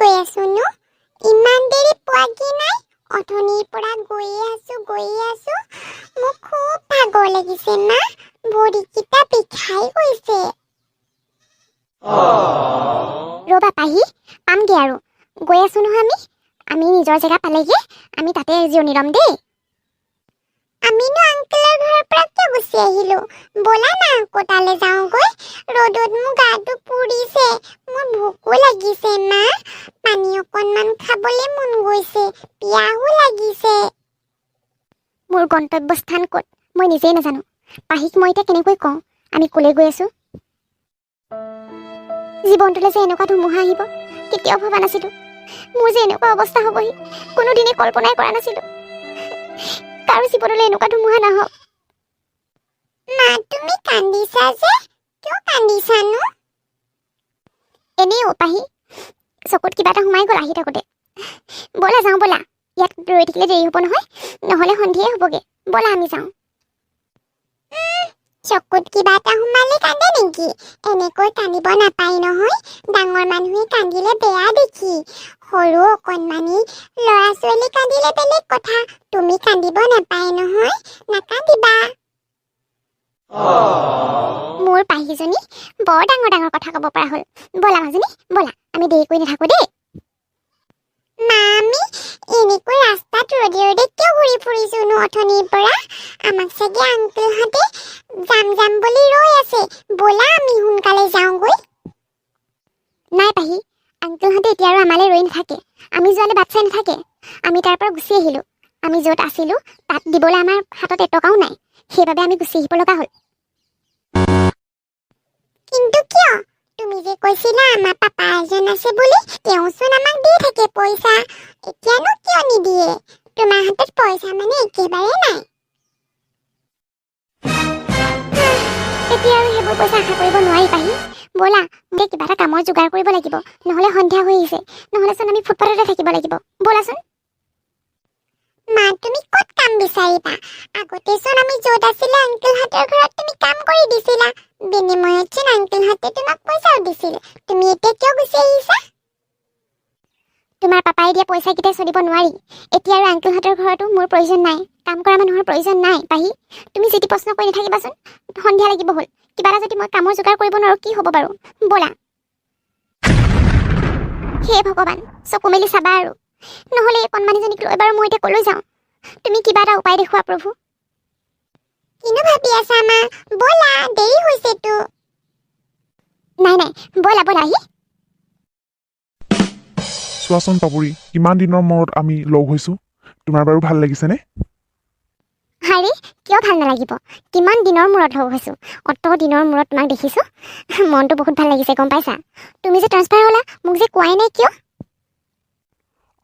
গৈ আছোনো? ইমান দেৰি পোৱাগৈ নাই। অথনিৰ পৰা গৈয়ে আছো, গৈয়ে আছো। মোক খুব ভাগৰ লাগিছে মা, ভৰিকেইটা বিষাই গৈছে। ৰ'বা পাহি, পামগৈ আৰু, গৈ আছো নহয় আমি। আমি নিজৰ জেগা পালেগৈ আমি তাতে জিৰণি ল'ম দেই। আমিনো আংকেলৰ ঘৰৰ পৰা কিয় গুচি আহিলো? ব'লা না আকৌ তালৈ যাওঁগৈ। ৰ'দত মোৰ গাটো পুৰিছে, মোৰ ভোকো লাগিছে মা। পানী অকণমান খাবলৈ মন গৈছে, পিয়াহো লাগিছে। মোৰ গন্তব্যস্থান ক'ত মই নিজেই নাজানো। পাহিক মই এতিয়া কেনেকৈ কওঁ আমি ক'লৈ গৈ আছো? জীৱনটোলৈ যে এনেকুৱা ধুমুহা আহিব কেতিয়াও ভবা নাছিলোঁ। মোৰ যে এনেকুৱা অৱস্থা হ'বহি কোনোদিনেই কল্পনাই কৰা নাছিলোঁ। কাৰো জীৱনলৈ এনেকুৱা ধুমুহা নাহক। মা, তুমি কান্দিছা যে, কিয় কান্দিছানো? এনেই অ' পাহি, চকুত কিবা এটা সোমাই গ'ল আহি থাকোঁতে। ব'লা যাওঁ ব'লা, ইয়াত ৰৈ থাকিলে দেৰি হ'ব নহয়, নহ'লে সন্ধিয়াই হ'বগৈ। ব'লা আমি যাওঁ। চকুত কিবা এটা সোমালে কান্দে নেকি? এনেকৈ কান্দিব নাপায় নহয়। ডাঙৰ মানুহে কান্দিলে বেয়া দেখি। সৰু অকণমানি ল'ৰা ছোৱালী কান্দিলে বেলেগ কথা, তুমি কান্দিব নাপায় নহয়। নাকান্দিবা। মোৰ পাহিজনী বৰ ডাঙৰ ডাঙৰ কথা ক'ব পৰা হ'ল। ব'লা মাজনী, ব'লা, আমি দেৰি কৰি নাথাকোঁ দেই। মা, আমি এনেকৈ ৰাস্তাত ৰ'দে ৰ'দে কিয় ঘূৰি ফুৰিছোনো অথনিৰ পৰা? আমাক চাগে আংকেলহঁতে যাম যাম বুলি ৰৈ আছে। ব'লা আমি সোনকালে যাওঁগৈ। নাই পাহি, আংকেলহঁতে এতিয়া আৰু আমালৈ ৰৈ নাথাকে, আমি যোৱালৈ বাট চাই নাথাকে। আমি তাৰ পৰা গুচি আহিলোঁ। আমি য'ত আছিলোঁ তাত দিবলৈ আমাৰ হাতত এটকাও নাই, সেইবাবে আমি গুচি আহিব লগা হ'ল। কিন্তু কিয়? তুমি যে কৈছিলা আমাৰ পাপা এজন আছে বুলি, তেওঁচোন আমাক দি থাকে পইচা, এতিয়ানো কিয় নিদিয়ে? তোমাৰ হাতত পইচা মানে একেবাৰে নাই? এতিয়া আৰু সেইবোৰ পইচা আশা কৰিব নোৱাৰি পাহি। ব'লা, মোক কিবা এটা কামৰ যোগাৰ কৰিব লাগিব, নহ'লে সন্ধিয়া হৈ আহিছে, নহ'লেচোন আমি ফুটপাথতে থাকিব লাগিব। ব'লাচোন। মা, তুমি ক'ত কাম বিচাৰিবা? আগতেচোন আমি য'ত আছিলো আংকেলহঁতৰ ঘৰত তুমি কাম কৰি দিছিলা, বিনিময়তচোন আংকেলহঁতে তোমাক পইচাও দিছিল। তুমি এতিয়া কিয় গুচি আহিছা? তোমাৰ পাপাই দিয়া পইচাকেইটাই চলিব নোৱাৰি। এতিয়া আৰু আংকেলহঁতৰ ঘৰতো মোৰ প্ৰয়োজন নাই, কাম কৰা মানুহৰ প্ৰয়োজন নাই। পাহি, তুমি যি টি প্ৰশ্ন কৰি নাথাকিবাচোন। সন্ধিয়া লাগিব হ'ল, কিবা এটা যদি মই কামৰ যোগাৰ কৰিব নোৱাৰোঁ কি হ'ব বাৰু? ব'লা। হে ভগৱান, চকু মেলি চাবা আৰু, নহ'লে এই কণমানিজনীক লৈ বাৰু মই এতিয়া ক'লৈ যাওঁ? তুমি কিবা এটা উপায় দেখুওৱা প্ৰভু। কিনো ভাবি আছা মা? ব'লা, দেৰি হৈছেতো। নাই নাই, ব'লা ব'লা আহি। চোৱাচোন পাপৰি, কিমান দিনৰ মূৰত আমি লগ হৈছোঁ। তোমাৰ বাৰু ভাল লাগিছেনে? হাৰে, কিয় ভাল নালাগিব? কিমান দিনৰ মূৰত লগ হৈছোঁ, অত দিনৰ মূৰত তোমাক দেখিছোঁ, মনটো বহুত ভাল লাগিছে গম পাইছা। তুমি যে ট্ৰান্সফাৰ হ'লা, মোক যে কোৱাই নাই কিয়?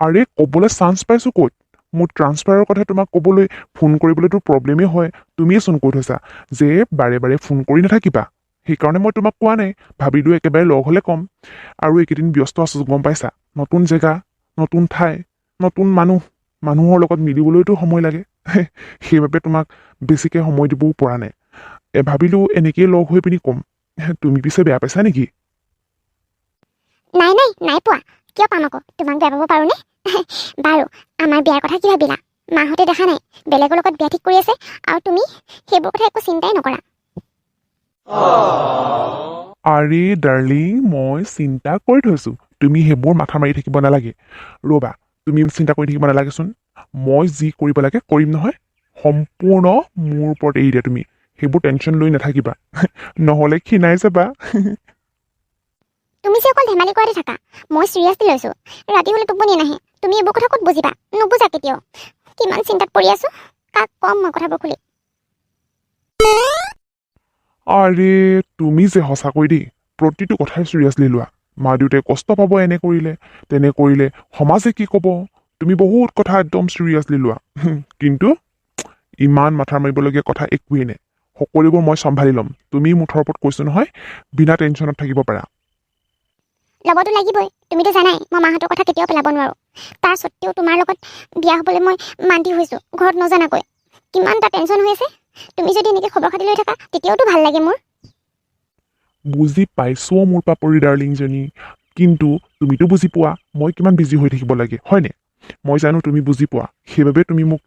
আৰে, ক'বলৈ চান্স পাইছোঁ ক'ত? মোৰ ট্ৰান্সফাৰৰ কথা তোমাক ক'বলৈ ফোন কৰিবলৈতো প্ৰব্লেমেই হয়। তুমিয়েচোন কৈ থৈছা যে বাৰে বাৰে ফোন কৰি নাথাকিবা, সেইকাৰণে মই তোমাক কোৱা নাই। ভাবিলোঁ একেবাৰে লগ হ'লে ক'ম। আৰু এইকেইদিন ব্যস্ত আছোঁ গম পাইছা, নতুন জেগা, নতুন ঠাই, নতুন মানুহ, মানুহৰ লগত মিলিবলৈতো সময় লাগে। সেইবাবে তোমাক বেছিকৈ সময় দিবও পৰা নাই। ভাবিলোঁ এনেকেই লগ হৈ পিনি ক'ম। তুমি পিছে বেয়া পাইছা নেকি? নাই নাই নাই পোৱা। কিয় পাম আকৌ? তোমাক বেয়া পাব পাৰোঁনে বাৰু? আমাৰ বিয়াৰ কথা কি ভাবিলা? মাহঁতে দেখা নাই বেলেগৰ লগত বিয়া ঠিক কৰি আছে, আৰু তুমি সেইবোৰ কথা একো চিন্তাই নকৰা। আৰে ডাৰ্লিং, মই চিন্তা কৰি থৈছোঁ, তুমি সেইবোৰ মাথা মাৰি থাকিব নালাগে। ৰ'বা, তুমি চিন্তা কৰি থাকিব নালাগেচোন। মই যি কৰিব লাগে কৰিম নহয়, সম্পূৰ্ণ মোৰ ওপৰত এৰি দিয়া। তুমি সেইবোৰ টেনশ্যন লৈ নাথাকিবা, নহ'লে ক্ষীণাই যাবা। তুমি যে অকল ধেমালি কৰাতে থাকা, মই চিৰিয়াছলি লৈছোঁ। ৰাতি হ'লে টোপনি নাহে। তুমি এইবোৰ কথা ক'ত বুজিবা? নুবুজা কেতিয়াও। কিমান চিন্তাত পৰি আছোঁ, কাক ক'ম মই কথাবোৰ খুলি? আৰে তুমি যে সঁচাকৈ দেই, প্ৰতিটো কথাই চিৰিয়াছলি লোৱা। মা দেউতাই কষ্ট পাব এনে কৰিলে, তেনে কৰিলে, সমাজে কি ক'ব, তুমি বহুত কথা একদম চিৰিয়াছলি লোৱা। কিন্তু ইমান মাথা মাৰিবলগীয়া কথা একোৱেই নাই। সকলোবোৰ মই চম্ভালি ল'ম। তুমি মুঠৰ ওপৰত কৈছোঁ নহয়, বিনা টেনশ্যনত থাকিব পাৰা। ল'বতো লাগিবই। তুমিতো জানাই মই মাহঁতৰ কথা কেতিয়াও পেলাব নোৱাৰোঁ। তাৰ স্বত্তেও তোমাৰ লগত বিয়া হ'বলৈ মই মান্তি হৈছোঁ ঘৰত নজনাকৈ। কিমানটা টেনশ্যন হৈ আছে। তুমি যদি এনেকৈ খবৰ খাতি লৈ থাকা তেতিয়াওতো ভাল লাগে মোৰ। বুজি পাইছোঁ মোৰ পাপৰি ডাৰ্লিংজনী। কিন্তু তুমিতো বুজি পোৱা মই কিমান বিজি হৈ থাকিব লাগে, হয়নে? মই জানো তুমি বুজি পোৱা, সেইবাবে তুমি মোক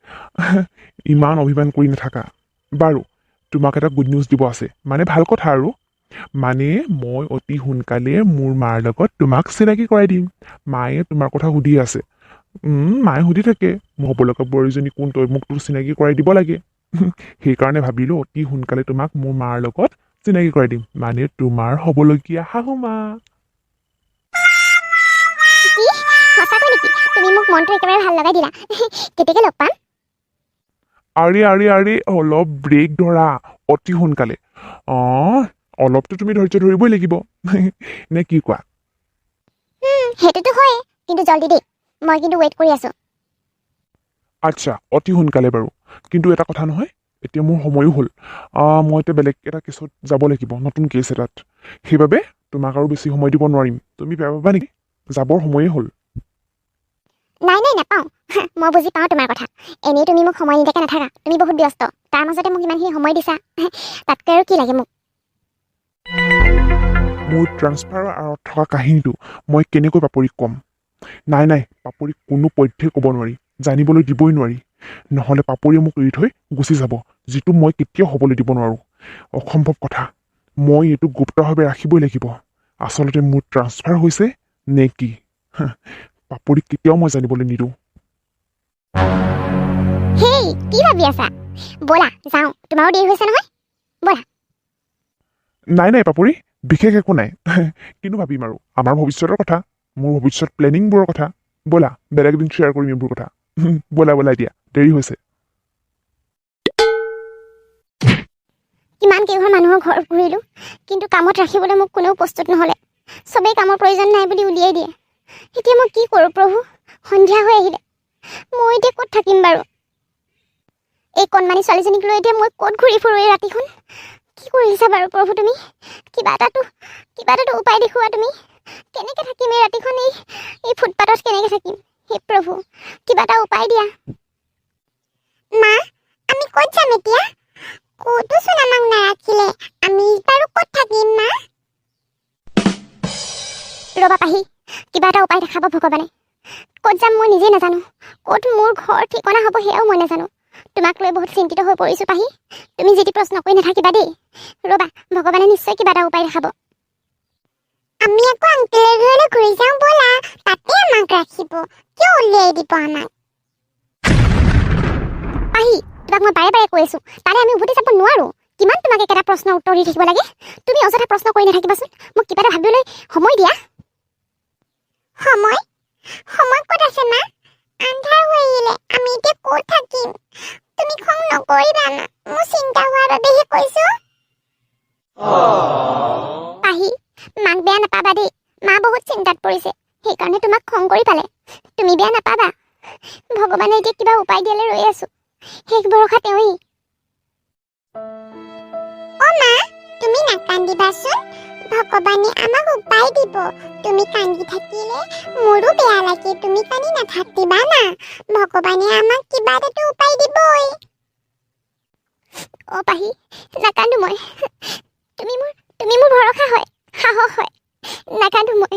ইমান অভিমান কৰি নাথাকা। বাৰু, তোমাক এটা গুড নিউজ দিব আছে, মানে ভাল কথা আৰু। মানে মই অতি সোনকালে মোৰ মাৰ লগত তোমাক চিনাকি কৰাই দিম। মায়ে তোমাৰ কথা সুধি আছে। মায়ে সুধি থাকে মোৰ হ'ব লগা বোৱাৰীজনী কোন, তই মোক তোৰ চিনাকি কৰাই দিব লাগে। সেইকাৰণে ভাবিলোঁ অতি সোনকালে তোমাক মোৰ মাৰ লগত চিনাকি কৰাই দিম, মানে তোমাৰ হ'বলগীয়া শাহু মা। কি, সঁচাকৈ নেকি? তুমি মোক মনটো একেবাৰে ভাল লগাই দিলা। কেতিয়াকে লগ পাম? আৰে আৰে আৰে, অলপ ব্ৰেক ধৰা। অতি সোনকালে। অঁ, অলপতো তুমি ধৈৰ্য ধৰিবই লাগিব, নে কি কোৱা? সেইটোতো হয়, কিন্তু জল্দি দেই, মই কিন্তু ৱেইট কৰি আছোঁ। আচ্ছা, অতি সোনকালে বাৰু। কিন্তু এটা কথা নহয়, এতিয়া মোৰ সময়ো হ'ল। মই এতিয়া বেলেগ এটা কেছত যাব লাগিব, নতুন কেছ এটাত। সেইবাবে তোমাক আৰু বেছি সময় দিব নোৱাৰিম। তুমি বেয়া পাবা নেকি? যাবৰ সময়েই হ'ল। নাই নাই, নাপাওঁ। মই বুজি পাওঁ তোমাৰ কথা। এনেই তুমি মোক সময় নিদিয়াকৈ নাথাকা, তুমি বহুত ব্যস্ত। তাৰ মাজতে মোক ইমানখিনি সময় দিছা, তাতকৈ আৰু কি লাগে মোক? মোৰ ট্ৰান্সফাৰৰ আঁৰত থকা কাহিনীটো মই কেনেকৈ পাপৰিক ক'ম? নাই নাই, পাপৰিক কোনো পধ্যেই ক'ব নোৱাৰি, জানিবলৈ দিবই নোৱাৰি। নহ'লে পাপৰিয়ে মোক এৰি থৈ গুচি যাব, যিটো মই কেতিয়াও হ'বলৈ দিব নোৱাৰোঁ। অসম্ভৱ কথা। মই এইটো গুপ্তভাৱে ৰাখিবই লাগিব। আচলতে মোৰ ট্ৰান্সফাৰ হৈছে নে কি, পাপৰিক কেতিয়াও মই জানিবলৈ নিদিওঁ। হেই, কি ভাবি আছা? ব'লা যাওঁ, তোমাৰো দেৰি হৈছে নহয়, ব'লা। নাই নাই পাপৰি, বিশেষ একো নাই। কিনো ভাবিম আৰু, আমাৰ ভৱিষ্যতৰ কথা, মোৰ ভৱিষ্যত প্লেনিংবোৰৰ কথা। ব'লা, বেলেগ এদিন শ্বেয়াৰ কৰিম এইবোৰ কথা। ব'লা ব'লা, এতিয়া দেৰি হৈছে। কিমান কেইঘৰ মানুহৰ ঘৰ ঘূৰিলোঁ, কিন্তু কামত ৰাখিবলৈ মোক কোনেও প্ৰস্তুত নহ'লে। চবেই কামৰ প্ৰয়োজন নাই বুলি উলিয়াই দিয়ে। এতিয়া মই কি কৰোঁ প্ৰভু? সন্ধিয়া হৈ আহিলে, মই এতিয়া ক'ত থাকিম বাৰু? এই কণমানি ছোৱালীজনীক লৈ এতিয়া মই ক'ত ঘূৰি ফুৰোঁ এই ৰাতিখন? কি কৰিছা বাৰু প্ৰভু তুমি? কিবা এটাতো উপায় দেখুওৱা তুমি। কেনেকৈ থাকিম এই ৰাতিখন, এই ফুটপাথত কেনেকৈ থাকিম? হে প্ৰভু, কিবা এটা উপায় দিয়া। মা, আমি ক'ত যাম এতিয়া? ক'তোচোন আমাক নাৰাখিলে, আমি বাৰু ক'ত থাকিম মা? ৰ'বা পাহি, কিবা এটা উপায় দেখাব ভগৱানে। ক'ত যাম মই নিজেই নাজানো, ক'ত মোৰ ঘৰ ঠিকনা হ'ব সেয়াও মই নাজানো। তোমাক লৈ বহুত চিন্তিত হৈ পৰিছোঁ পাহি, তুমি যি টি প্ৰশ্ন কৰি নাথাকিবা দেই। ৰ'বা, ভগৱানে নিশ্চয় কিবা এটা উপায় দেখাব। আমি আকৌ আংকেলৰ ঘৰলৈ ঘূৰি যাওঁ ব'লা, তাতে আমাক ৰাখিব। কিয় উলিয়াই দিব আমাক? পাহি, তোমাক মই বাৰে বাৰে কৈ আছোঁ, তালৈ আমি উভতি যাব নোৱাৰোঁ। কিমান তোমাক একেটা প্ৰশ্নৰ উত্তৰ দি থাকিব লাগে? তুমি অযথা প্ৰশ্ন কৰি নাথাকিবাচোন, মোক কিবা এটা ভাবিবলৈ সময় দিয়া। সময়? সময় ক'ত আছে মা? আন্ধাৰ হৈ আহিলে, আমি এতিয়া ক'ত থাকিম? তুমি খং নকৰিবা মা, মোৰ চিন্তা হোৱাৰ বাবেহে কৈছোঁ। পাহি, মাক বেয়া নাপাবা দেই। মা বহুত চিন্তাত পৰিছে, সেইকাৰণে তোমাক খং কৰি পালে। তুমি বেয়া নাপাবা। ভগৱানে এতিয়া কিবা উপায় দিয়ালৈ ৰৈ আছোঁ, শেষ ভৰসা তেওঁৱেই। অ' মা, তুমি নাকান্দিবাচোন, ভগৱানে আমাক উপায় দিব। তুমি কান্দি থাকিলে মোৰো বেয়া লাগে, তুমি কান্দি নাথাকিবা না। ভগৱানে আমাক কিবা এটাতো উপায় দিবই। অ' পাহি, নাকান্দো মই। তুমি মোৰ ভৰসা হয়, সাহস হয়। নাকান্দো মই।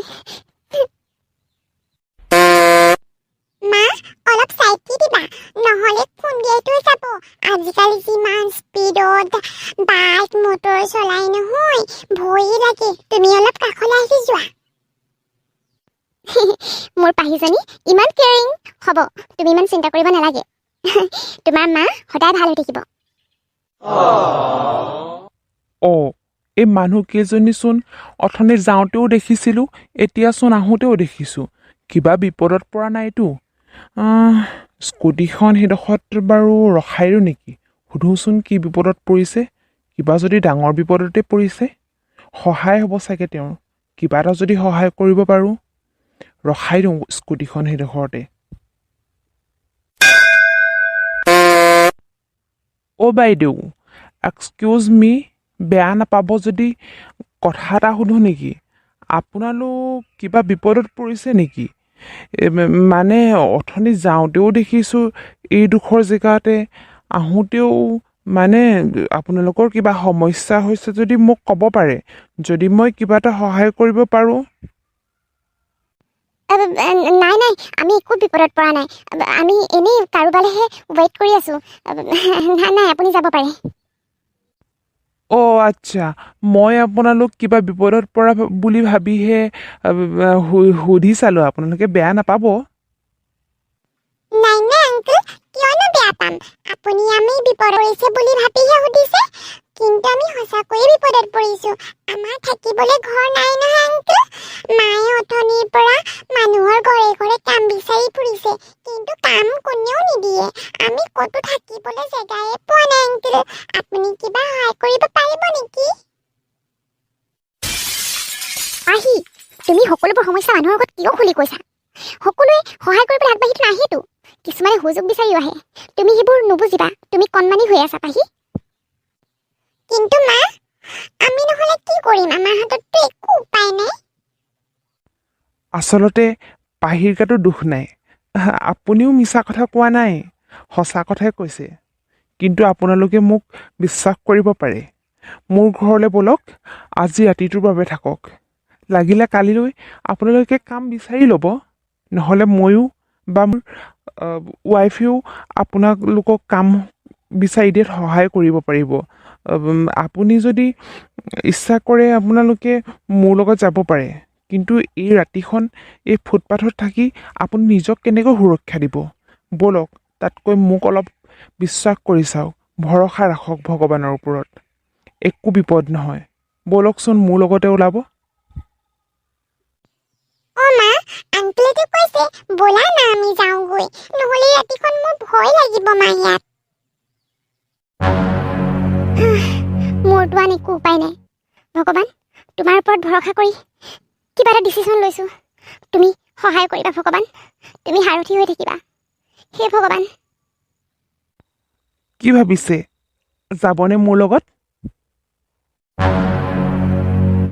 মা, অলপ চাইকি দিবা, নহ'লে খুন্দিয়াই থৈ যাব। আজিকালি যিমান স্পীডত বাইক মটৰ চলাই নহয়, ভয়ে লাগে। তুমি অলপ কাষলৈ আহি যোৱা। মোৰ পাহিজনী ইমান কেয়াৰিং। হ'ব, তুমি ইমান চিন্তা কৰিব নালাগে। তোমাৰ মা সদায় ভাল হৈ থাকিব। অঁ, এই মানুহকেইজনীচোন অথনি যাওঁতেও দেখিছিলোঁ, এতিয়াচোন আহোঁতেও দেখিছোঁ। কিবা বিপদত পৰা নাইতো? স্কুটিখন সেইডোখৰত বাৰু ৰখাই দিওঁ নেকি? সোধোচোন কি বিপদত পৰিছে। কিবা যদি ডাঙৰ বিপদতে পৰিছে, সহায় হ'ব চাগে তেওঁৰ। কিবা এটা যদি সহায় কৰিব পাৰোঁ। ৰখাই দিওঁ স্কুটিখন সেইডোখৰতে। অ' বাইদেউ, এক্সকিউজ মি, বেয়া নাপাব যদি কথা এটা সোধোঁ নেকি? আপোনালোক কিবা বিপদত পৰিছে নেকি? মানে অথনি যাওঁতেও দেখিছোঁ এইডোখৰ জেগাতে, আহোঁতেও। মানে আপোনালোকৰ কিবা সমস্যা হৈছে যদি মোক ক'ব পাৰে, যদি মই কিবা এটা সহায় কৰিব পাৰোঁ। নাই নাই, আমি একো বিপদত পৰা নাই। আমি এনেই কাৰোবালৈহে ৱেইট কৰি আছোঁ। নাই নাই, আপুনি যাব পাৰে। অ' আচ্ছা, মই আপোনালোক কিবা বিপদত পৰা বুলি ভাবিহে সুধি চালোঁ, আপোনালোকে বেয়া নাপাব। নাই নাই আংকল, কিয়নো বেয়া পাম? আপুনি আমি বিপদ পৰিছে বুলি ভাবিহে সুধিছে, কিন্তু আমি সঁচাকৈয়ে বিপদত পৰিছো। আমাৰ থাকিবলৈ ঘৰ নাই নহয় আংকল। মায়ে অথনিৰ পৰা মানুহৰ ঘৰে ঘৰে কাম বিচাৰি ফুৰিছে, কিন্তু কাম কোনেও নিদিয়ে। আমি ক'তো থাকিবলৈ জেগায়ে পোৱা নাই আংকল। আপুনি কিবা সহায় কৰিব পাৰিব নেকি? পাহি, তুমি সকলোবোৰ সমস্যা মানুহৰ আগত কিয় খুলি কৈছা? সকলোৱে সহায় কৰিবলৈ আগবাঢ়িতো নাহেতো, কিছুমানে সুযোগ বিচাৰিও আহে। তুমি সেইবোৰ নুবুজিবা, তুমি কণমানি হৈ আছা পাহি। কিন্তু মা, আমি নহ'লে কি কৰিম? আমাৰ হাতততো একো উপায় নাই। আচলতে পাহিৰ গাতো দোষ নাই, আপুনিও মিছা কথা কোৱা নাই, সঁচা কথাই কৈছে। কিন্তু আপোনালোকে মোক বিশ্বাস কৰিব পাৰে। মোৰ ঘৰলৈ ব'লক, আজি ৰাতিটোৰ বাবে থাকক। লাগিলে কালিলৈ আপোনালোকে কাম বিচাৰি ল'ব, নহ'লে ময়ো বা মোৰ ৱাইফেও আপোনালোকক কাম বিচাৰি দিয়াত সহায় কৰিব পাৰিব। আপুনি যদি ইচ্ছা কৰে আপোনালোকে মোৰ লগত যাব পাৰে, কিন্তু এই ৰাতিখন এই ফুটপাথত থাকি আপুনি নিজক কেনেকৈ সুৰক্ষা দিব? ব'লক, তাতকৈ মোক অলপ বিশ্বাস কৰি চাওক, ভৰসা ৰাখক ভগৱানৰ ওপৰত, একো বিপদ নহয়। ব'লকচোন, মোৰ লগতে ওলাব। অ মা, আংকলেতো কৈছে ব'লা না আমি যাওঁগৈ, নহ'লে ৰাতিখন মোৰ ভয় লাগিব মা ইয়াত। মোৰতো আন একো উপায় নাই। ভগৱান, তোমাৰ ওপৰত ভৰসা কৰি কিবা এটা ডিচিশ্যন লৈছোঁ, তুমি সহায় কৰিবা ভগৱান। তুমি সাৰথি হৈ থাকিবা, হে ভগৱান। কি ভাবিছে, যাবনে মোৰ লগত?